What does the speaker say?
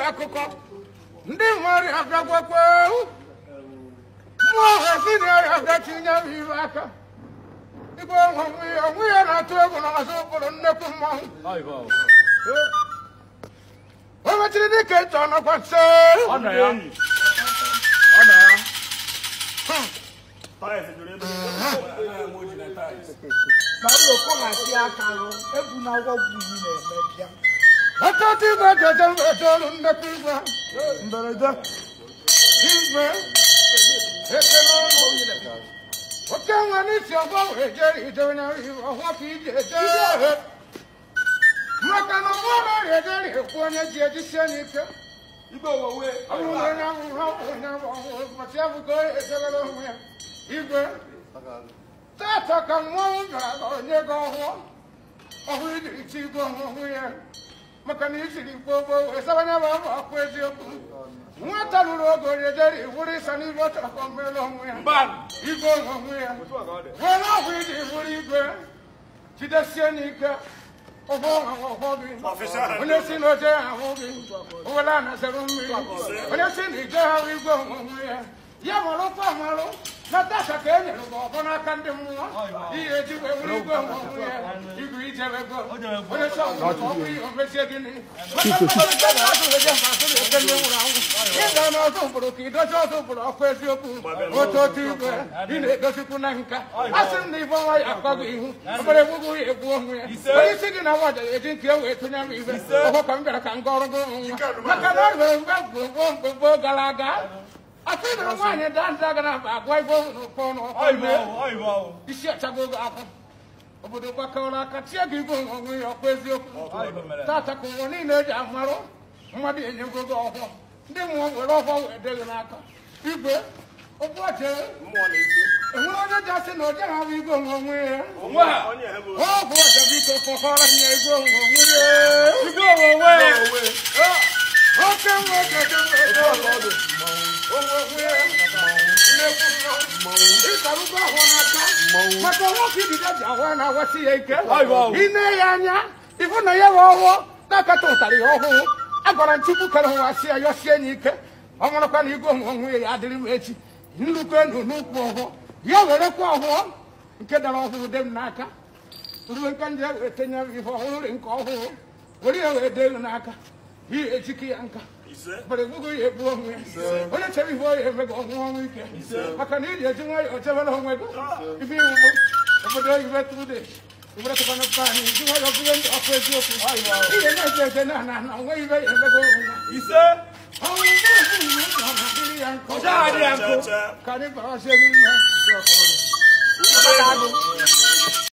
akụkọ ndị mmadụ abịagwakwa mmụọ ha si na ya abịa tinye m ibe aka igwe onwe ya na-atụ egwu n'azụ ụkpụrụ nnekwu mmanwụ o mechiri dịka ịchọ nọkwa nso ọtụtụ igwe jeje etoolu nnekwu igwe mberede igwe ekele ọnụ oke nwa n'isi ọgbọ wee jere ije onye ọhụọ ka iji eje maka na ọgbọ ọrịa ejere ekwu onye ji ejisie n'ike ọ bụrụ na onye ahụrụ onye ọhụrụ maka ya bụ ka o ejebere onwe ya igwe tata ka mmọnwụ bịara onye gị ọhụọ ọhụrụ ijiri chi igwe ọhụụ ya maka na ijiri gboo gboo wee sabanye bụ abụ ọkụ eziokwu nwata ruru ogo ejere iwuru ịsa n'ibe ọ chọrọ ka o meere onwe ya igwe onwe ya were ọgwụ iji wuru igwe jidesie n'ike ọhụ ọhụ gị onye si na oje ahụ gị owele anasịrị mmiri onye si na ije ahụ igwe onwe ya ya marụ kwa marụ na tata ka e nyere gị ọbọ n'aka ndị mmụọ ihe eji wee wuru igwe onwe ya igwe ijebego onye si ọgwụ ọgwụ ihe omesie gịnị ịga n'ọzọ ụkpụrụ ka idozi ọzọ ụkpụrụ ọkụ eziokwu otu otu igwe ị na-edosikwu na nka a sị m na ibe ọnwa ya akọ gị ihu obere egwugwu ya egbu onwe ya onye isi gị na nwa eji nke e wee tụnye m ibe ọhụ ka m bịara ka m gọrọ gị nwa maka na ọ rụrụ mgbe gboo mgbe gboo gara aga afọ ịnụrụ nwaanyị daa nza gara agwa igwe n'ụkọ n'ọkụ isi achago oge akwụ obodo gbakọrọ aka tie gị igwe onwe ya ọkụ eziokwu tata ka ụwa niile eji amarụ mmadụ enyego gị ọhụụ ndị mmụọ were ọhụụ wee dee gị n'aka igwe ụbọchị enwere onye ji asị na oje ha bụ igwe onwe ya ọgwụ ọja biko kọkọrọ ya igwe onwe ya igwe onwe ya oke nwa maka nwoke ibido ji ahụ na-awasị ya ike ine ya anya ịfụ na ya bụ ọhụụ na-akata ụtarị ya ọhụụ agwara Chukwu kere ụwa si ya yọsie ya ike ọ marakwa na igwe onwe ya adịrị m echi nnukwu enu n'ukwu ọhụụ ya werekwa ọhụụ nke dara ọhụụ dị m n'aka ruo nke ndị wee tenye ihe ọhụrụ nke ọhụụ were ya wee dee n'aka ihe ejike ya nka bara egbugo ya egbu onwe ya onye chere ihe ọya eme gị ọnwụ ọnwụ ike maka na iji eji nwayọọ chebere onwe gị ife iwu obodo oyibo tude anyị ji nwayọọ bụrụ ndị ọkụ eziokwu ihe na-eje eje na na na onwe ibe ya emego onwe ọnwụ ya nkụ ka anyị bara ọsọ n'ime.